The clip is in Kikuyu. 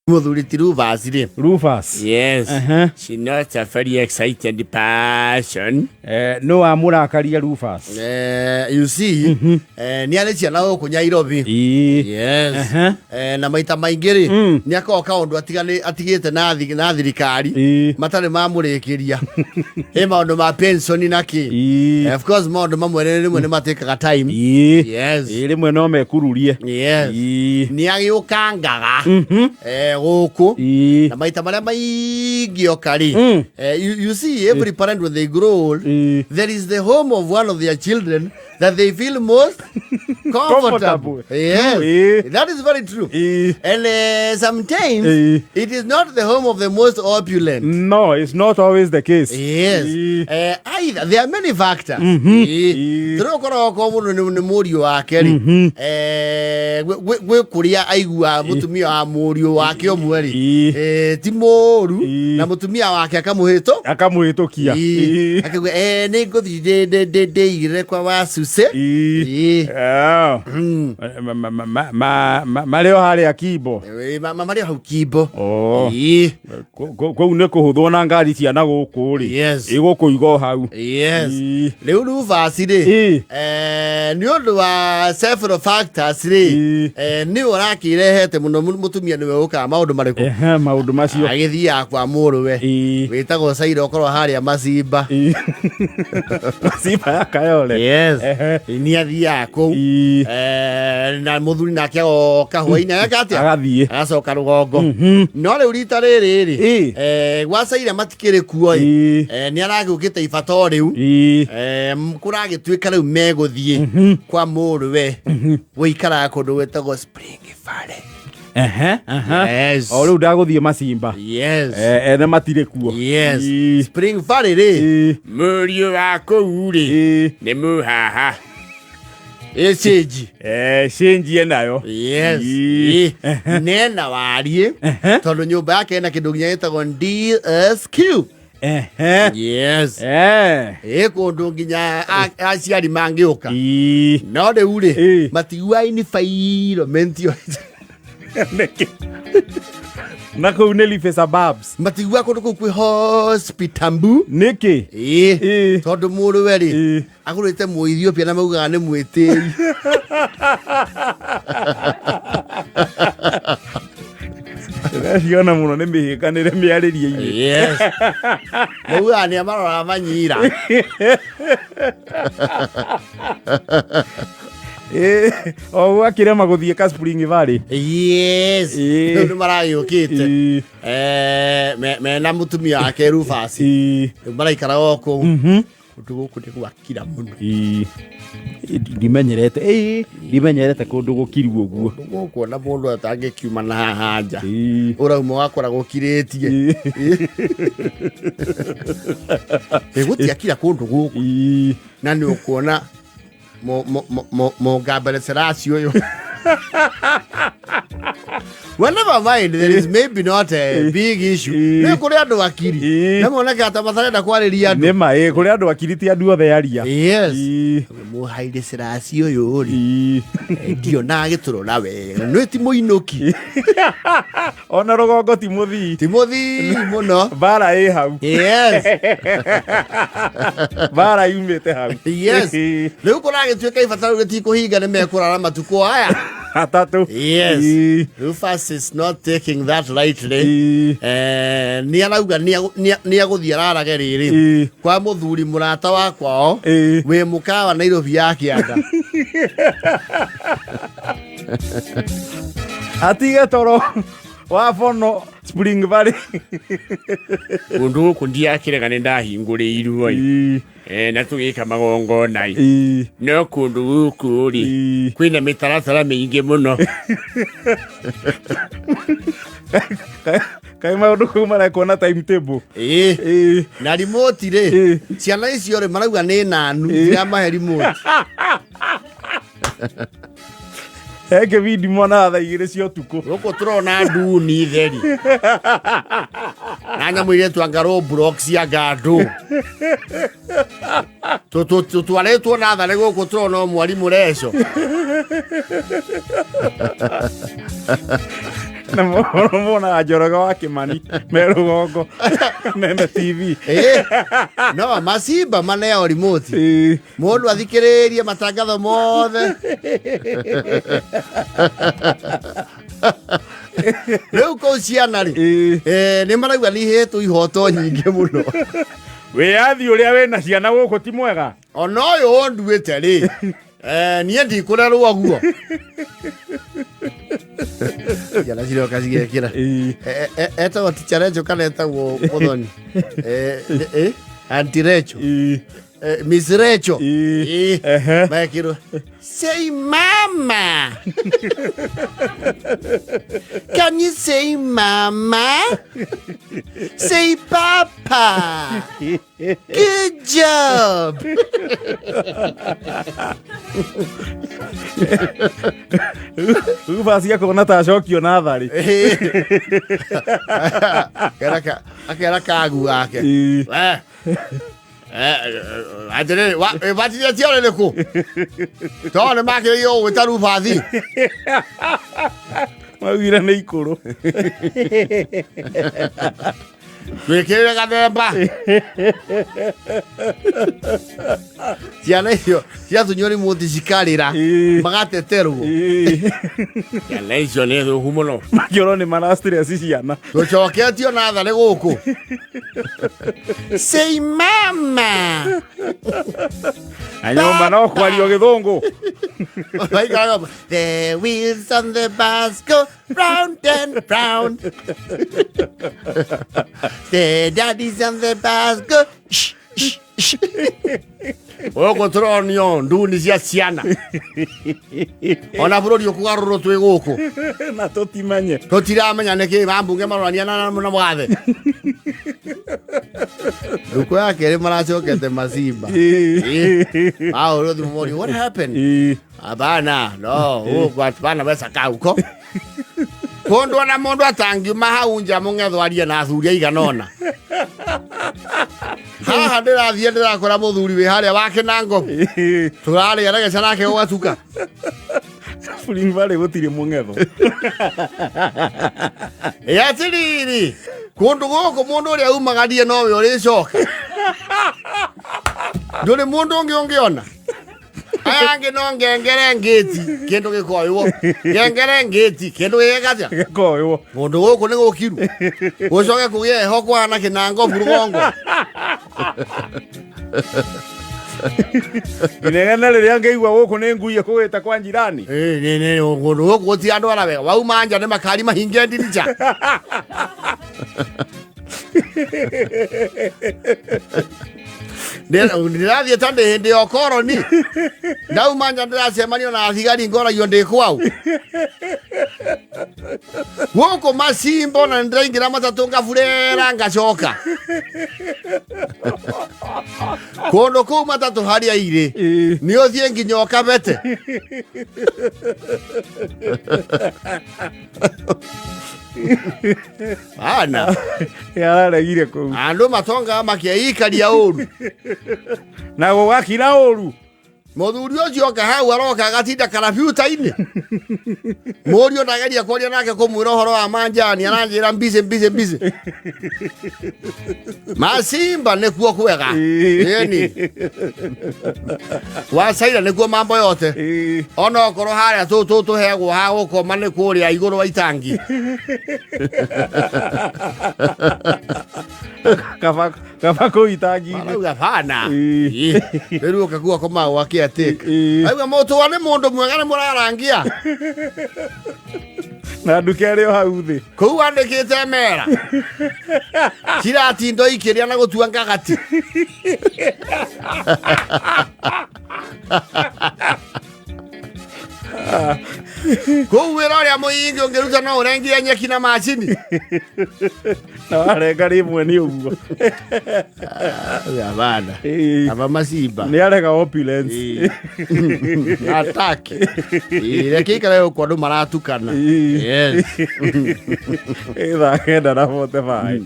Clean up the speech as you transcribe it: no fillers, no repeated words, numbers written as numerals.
Muthuri ti Rufus rĩ. Rufus. Yes. Aha. She not a very excited person. No amũrakaria Rufus. You see, nĩ arĩ ciana gũkũ Nyairobi. Ĩĩ. Yes. Aha. Na maita maingĩ rĩ, nĩ akoragwo kaũndũ atigĩte na thirikari matarĩ mamũrĩkĩria. Ĩ maũndũ ma pension na kĩ. Of course maũndũ mamwe rĩmwe nĩ matĩkaga time. Yes. Ĩĩ, rĩmwe no mekururie. Yes. Nĩ agĩũkangaga gũkũ na maita marĩa maingĩ oka rĩ, you see, every parent, when they grow old, there is the home of one of their children that they feel most comfortable. Comfortable. Yes. True. That is very true. And sometimes it is not the home of the most opulent. No, it's not always the case. Yes. Either there are many factors. Tũrĩ ũkoragwo mũndũ nĩ mũriũ wake rĩ, gwĩ kũrĩa aiguaga mũtumia wa mũriũ wake ũmwe rĩ, ti mũũru, na mũtumia wake akamũhĩtũ Akamũhĩtũkia. Akauga, nĩ ngũthiĩ ndĩigĩrĩre kwa wasuce. Ah. Marĩ o harĩa Kimbo. Marĩ o hau Kimbo. Oh. Kũu nĩ kũhũthwo na ngari cia na gũkũ rĩ. Yes. Ĩgũkũiga o hau. Yes. Rĩu Rufus rĩ, nĩ ũndũ wa several factors rĩ, nĩ ũrakĩrehete mũno, mũtumia nĩwe ũkaga maũndũ marĩkũ? Ehe, maũndũ macio. Agĩthiaga kwa mũrũwe wĩtagwo Saira, ũkorwo harĩa Macimba. Macimba ya Kayole. Yes. Nĩ athiaga kũu. Na mũthuri nake agoka hwainĩ, ageka atĩa? Agathiĩ. Agacoka rũgongo. No rĩu rita rĩrĩ rĩ, gwa Saira matikĩrĩ kuo ĩ. Nĩ aragĩũkĩte ibata o rĩu. Kũragĩtuĩka rĩu megũthiĩ kwa mũrũwe gũikaraga kũndũ gwĩtagwo Spring Valley. Ehe, aha. Yes. O rĩu ndagũthiĩ Macimba. Yes. Ene matirĩ kuo. Yes. Spring Valley rĩ, mũriũ wa kũu rĩ, nĩ mũhaha ĩcĩnji. Cenjie nayo. Yes. Nena wariĩ tondũ nyũmba yake ĩna kĩndũ nginya gĩtagwo DSQ. Yes. Ĩ kũndũ nginya aciari mangĩũka. No rĩu rĩ, matiguaga environment ĩyo. Nĩkĩ? Na kũu nĩ Life Suburbs. Matiguaga kũndũ kũu kwĩ hospitambu. Nĩkĩ? Ĩ, tondũ mũrũwe rĩ, agũrĩte Mũethiopia na maugaga nĩ mwĩtĩi. Ndĩraciona mũno nĩ mĩhĩkanĩre mĩarĩrie-inĩ. Yes, maugaga nĩ amarora manyira. O gwakĩrema gũthiĩ ka Spring Valley. Yes. Rĩu nĩ maragĩũkĩte. Mena mũtumia wake Rufus. Rĩu maraikara o kũu. Kũndũ gũkũ nĩ gwakira mũno. Ndimenyerete, ndimenyerete kũndũ gũkiru ũguo. Kũndũ gũkũ ona mũndũ atangĩkiuma na haha nja, ũrauma wakora gũkirĩtie. Gũtiakira kũndũ gũkũ. Na nĩ ũkuona Mũngambere Serasi ũyũ. Well, never mind, there is maybe not a big issue. Nĩ kũrĩ andũ akiri. Na monekaga ta matarenda kwarĩria andũ. Nĩ ma, kũrĩ andũ akiri, ti andũ othe aria. Yes. Mũhaire Serasi ũyũ rĩ, ndionaga agĩtũrora wega. Nĩ ti mũinũki. Ona rũgongo ti mũthii. Ti mũthii mũno. Mbara ĩ hau. Yes. Mbara yumĩte hau. Yes. Rĩu kũragĩtuĩka ibata rĩu rĩtikũhinga, nĩ mekũrara matukũ aya 3. Yes. Rufus is not taking that lightly. Nĩ arauga nĩ agũthiĩ ararage rĩrĩ kwa mũthuri mũrata wa kwao wĩ mũkawa Nairobi ya kĩanda. Atige toro wa bono Spring Valley. Kũndũ gũkũ ndiakĩrega, nĩ ndahingũrĩirwo ĩ. Na tũgĩka magongona ĩ. No kũndũ gũkũ rĩ, kwĩna mĩtaratara mĩingĩ mũno. Kaĩ maũndũ kũu marekwo na timetable? Ĩĩ. Na remote rĩ, ciana icio rĩ, marauga nĩ nanu ciramahe remote. He kĩbindi mwana thaa 2 cia ũtukũ. Gũkũ tũrona nduni theri na nyamũ iretwo anga roadblocks, anga andũ tũtwarĩtwo natharĩ gũkũ tũrona o mwarimũ Reco. Na mohoro monaga Njoroge wa Kimani me rũgongo Meme TV. Eh, no macimba maneo remote. Ĩĩ. Mũndũ athikĩrĩrie matangatho mothe. Rĩu kũu ciana rĩ, Ĩĩ. eh, nĩ maraigua nĩ ihetwo ihoto nyingĩ mũno. Wĩyathi ũrĩa wĩna ciana gũkũ ti mwega. Ona ũyũ ũnduĩte rĩ, eh, niĩ ndikũrerwo guo. Ciana ciroka cigekĩra. Ĩĩ. Etagwo teacher Rachel kana etagwo Muthoni? Eh, eh, Auntie Rachel. Ĩĩ. Eh, Miss Rachel. Ĩĩ. Ĩĩ. Ehe. Mekĩrwo say mama. Can you say mama? Say papa. Good job. Rubasi akona ta acokio natharĩ. Akera akera kagu gake. Ĩĩ. Eh. Eh, atĩrĩrĩ, batithia ciao nĩ kũ? Tondũ nĩ makĩrĩirio gũgwĩta rubathi. Maugire nĩ ikũrũ. Twĩkĩrĩre gathemba. Ciana icio ciatunywo remote cikarĩra, Ĩĩ. magateterwo. Ĩĩ. Ciana icio nĩ thũku mũno. Makĩorwo nĩ mara stress ciana. Tũcoketio natharĩ gũkũ. Say mama. Na nyũmba no kwario gĩthũngũ. Maikaraga, The wheels on the bus go round and round. The daddies on the bus go shh, shh, shh. Gũkũ tũronio nduni cia ciana. Ona bũrũri ũkũgarũrwo twĩ gũkũ. Na tũtimenye. Tũtiramenya nĩkĩ mambunge marorania na mũgathe. Ndukũ ya kerĩ maracokete macimba. Ĩĩ. Mahũrwo thimũ morio, what happened? Ĩĩ. Hapana, no, hapana wesa kaa huko. Kundu ona mundu atangiuma hau nja mung'etho arie na athuri aigana ona. Haha ndĩrathiĩ ndĩrakora mũthuri wĩ harĩa wa kĩnango. Ĩĩ. Tũrarĩa regeca nake gũgatuka. Spring Valley gũtirĩ mũng'etho. Ĩ atĩrĩrĩ, kũndũ gũkũ mũndũ ũrĩa umagarie nowe ũrĩcoka. Ndũrĩ mũndũ ũngĩ ũngĩona. Aya angĩ no ngengere ngĩti kĩndũ gĩkoywo. Ngengere ngĩti kĩndũ gĩgekatia. Gĩkoywo. Kũndũ gũkũ nĩ gũkiru. Gũcoke kũgĩe heho kũhana kĩnango rũgongo. Inegene rĩrĩa ngĩigua gũkũ nĩ ngui ĩkũgĩte kwa njirani. Ĩ, nĩ kũndũ gũkũ gũtirĩ andũ ara wega. Wauma nja nĩ makari mahinge ndirica. Ndĩrathiĩ ta ndĩ hĩndĩ ya ũkoroni. Ndauma nja ndĩracemanio na thigari ngoragio ndĩ kwau. Gũkũ macimbo na nĩndĩraingĩra matatũ ngaburera ngacoka. Kũndũ kũu matatũ harĩa irĩ Ĩĩ. nĩ ũthiĩ nginya ũkabete. Bana, Yararegire kũu. andũ matongaga makĩikaria ũru. Na gũgakira ũru. Mũthuri ũcio oka hau aroka agatinda karabiuta-inĩ. Mũriũ ndageria kwaria nake kũmwĩra ũhoro wa manjani aranjĩra mbicĩ mbicĩ mbicĩ. Macimba nĩkuo kwega. Ĩni. Wacaira nĩkuo mambo yote. Ĩĩ. Ona okorwo harĩa tũheagwo ha gũkoma nĩ kũrĩa igũrũ wa itangi. Kaba kaba kũu itangi-inĩ. Marauga bana. Ĩĩ. Rĩu ũkakua koma gwake atĩka. Ĩĩ. Auga mũtũa nĩ mũndũ mwega nĩ mũrarangia. Na nduka ĩrĩ o hau thĩ. Kũu andĩkĩte mera. Ciratindo ikĩrĩa na gũtua ngagati. Kũu wĩra ũrĩa mũingĩ ũngĩruta no ũrengie nyeki na macini. Na warenga rĩmwe nĩ ũguo. Bana. Ĩĩ. Aba macimba. Nĩ arega opulence. Ataki. Reke ikare gũkũ andũ maratukana. Ĩĩ. Yes. Ĩ thaa 9:45.